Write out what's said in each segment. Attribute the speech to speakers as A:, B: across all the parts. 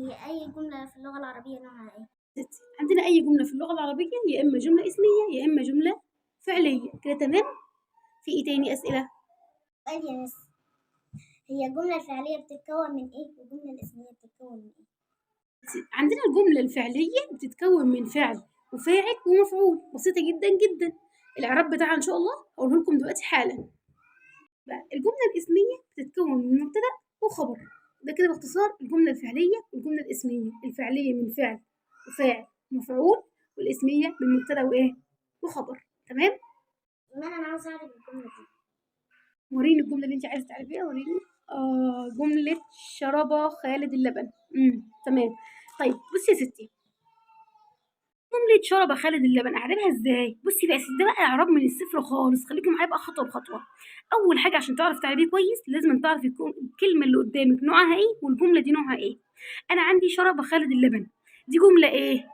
A: هي أي جملة في اللغة العربية نوعها إيه؟
B: عندنا اي جملة في اللغة العربية يا اما جملة اسميه يا اما جملة فعليه. كده تمام؟ في ايه تاني اسئلة؟
A: سؤال يا مس، هي الجملة الفعلية بتتكون من إيه والجملة الاسمية بتتكون من إيه؟
B: عندنا الجملة الفعلية بتتكون من فعل وفاعل ومفعول، بسيطة جدا جدا. الاعراب بتاعها ان شاء الله هقوله لكم دلوقتي حالا. بقى الجملة الاسمية بتتكون من مبتدا وخبر. ده كده باختصار الجملة الفعلية والجملة الاسمية. الفعلية من فعل وفاعل ومفعول، والاسميه من مبتدا وايه؟ وخبر. تمام؟
A: إيمان أنا عاوزة أعرف الجملة دي.
B: وريني الجملة اللي انت عايزه تعرفيها، وريني. جملة شرب خالد اللبن. تمام. طيب بصي يا ستي، جملة شرب خالد اللبن اعربها ازاي؟ بصي بقى يا ستي، ده بقى اعراب من الصفر خالص، خليكي معايا بقى خطوة بخطوة. اول حاجة عشان تعرف تعربيه كويس لازم تعرفي الكلمة اللي قدامك نوعها ايه والجملة دي نوعها ايه. انا عندي شرب خالد اللبن، دي جملة ايه؟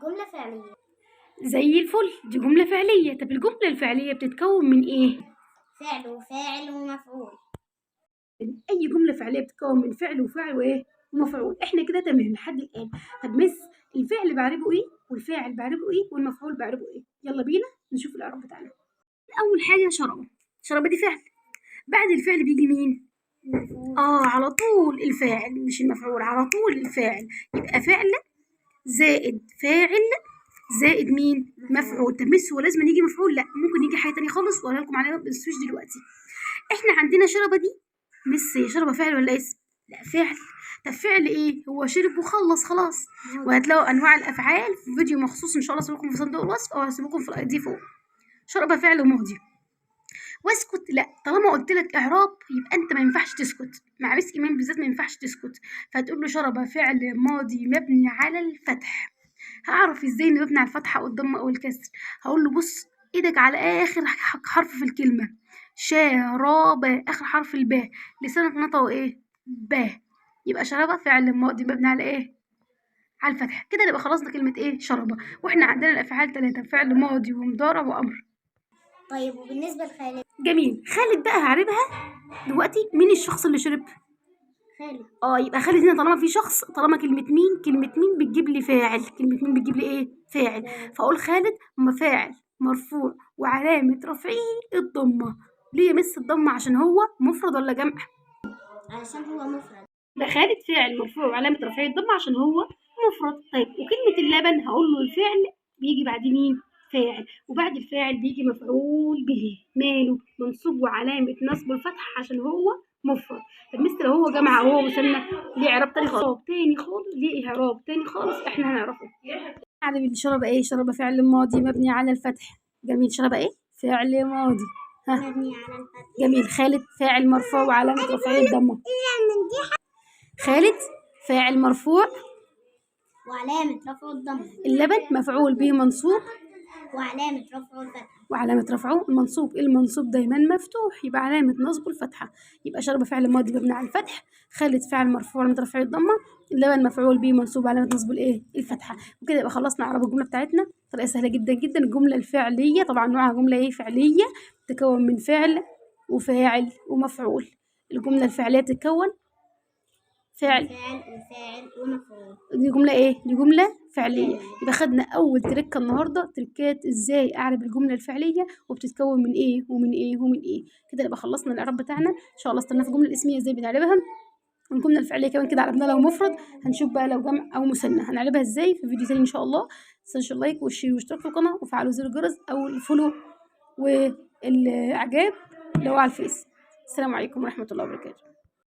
A: جملة فعلية.
B: زي الفل، دي جملة فعليه. طب الجملة الفعلية بتتكون من ايه؟
A: فعل وفاعل ومفعول.
B: اي جملة فعليه بتتكون من فعل وفاعل وايه؟ ومفعول. احنا كده تمام لحد الان. طب مس، الفعل بعربه ايه والفاعل بعربه ايه والمفعول بعربه ايه؟ يلا بينا نشوف الاعراب بتاعنا. اول حاجة شرب، شرب دي فعل، بعد الفعل بيجي مين؟
A: مفعول.
B: على طول الفاعل مش المفعول، على طول الفاعل. يبقى فعل زائد فاعل زائد مين؟ مفعول. طب مس هو لازم يجي مفعول؟ لا، ممكن يجي حاجة تانية خالص واقولها لكم عليها بس مش دلوقتي. احنا عندنا شربة دي مس، هي شربة فعل ولا اسم؟ لا فعل. طب فعل ايه؟ هو شرب وخلص خلاص. وهتلاقوا انواع الافعال في فيديو مخصوص ان شاء الله، هسيبكم في صندوق الوصف او هسيبكم في ال ID فوق. شربة فعل ماضي. واسكت؟ لا، طالما قلت لك اعراب يبقى انت ما ينفعش تسكت، مع مس ايمان بالذات ما ينفعش تسكت. فهتقول له شرب فعل ماضي مبني على الفتح. هعرف ازاي انه مبني على الفتحة او الضمة او الكسر؟ هقول له بص ايدك على اخر حرف في الكلمة، شراب، اخر حرف الباء، لسانك نطق ايه؟ باء. يبقى شرب فعل ماضي مبني على ايه؟ على الفتح. كده نبقى خلصنا كلمة ايه؟ شرب. واحنا عندنا الافعال 3، فعل ماضي ومضارع وامر.
A: طيب وبالنسبة لخالد؟
B: جميل. خالد بقى هعربها دلوقتي. مين الشخص اللي شرب؟
A: خالد.
B: يبقى خالد هنا طالما في شخص، طالما كلمة مين، كلمة مين بتجيب لي فاعل، كلمة مين بتجيب لي ايه؟ فاعل. فاقول خالد فاعل مرفوع وعلامة رفعه الضمة. ليه يا مس الضمة؟ عشان هو مفرد ولا جمع؟
A: علشان هو مفرد.
B: ده خالد فاعل مرفوع وعلامة رفعه الضمة عشان هو مفرد. طيب وكلمة اللبن هقول له الفعل بيجي بعد مين؟ فاعل، وبعد الفاعل بيجي مفعول به، ماله؟ منصوب وعلامة نصبه الفتحة عشان هو مفرد. طب مثل لو هو جمع او هو مثنى ليه اعراب تاني خالص، تاني خالص، ليه اعراب تاني خالص احنا هنعرفه. بعد اللي شرب ايه؟ شرب فعل ماضي مبني على الفتح. جميل. شرب ايه؟ فعل ماضي. ها.
A: مبني على الفتح.
B: جميل. خالد فاعل مرفوع وعلامة رفعه الضمة. خالد فاعل مرفوع
A: وعلامة رفعه الضمة.
B: اللبن مفعول به منصوب
A: وعلامة رفعه الفتحة.
B: وعلامة رفعه المنصوب، المنصوب دايما مفتوح يبقى علامة نصبه الفتحة. يبقى شرب فعل ماضي مبني على الفتح، خالد فاعل مرفوع علامة رفعه الضمة، اللبن مفعول به منصوب علامة نصبه الايه؟ الفتحة. وكده يبقى خلصنا اعراب الجملة بتاعتنا. طريقة سهلة جدا جدا. الجملة الفعلية طبعا نوعها جملة ايه؟ فعلية، تتكون من فعل وفاعل ومفعول. الجملة الفعلية بتتكون فعل
A: فاعل وفاعل ومفعول.
B: دي جملة ايه؟ دي جملة فعلية. يبقى خدنا أول تركة النهاردة، تركات ازاي أعرب الجملة الفعلية وبتتكون من ايه ومن ايه ومن ايه. كده يبقى خلصنا الإعراب بتاعنا. إن شاء الله استنى في الجملة الاسمية ازاي بنعربها، والجملة الفعلية كمان كده عربناها لو مفرد، هنشوف بقى لو جمع أو مثنى هنعربها ازاي في فيديو تاني إن شاء الله. متنسوش ال like وال share والاشتراك في القناة وفعلوا زر الجرس أو ال follow والإعجاب لو على الفيس. السلام عليكم ورحمة الله وبركاته.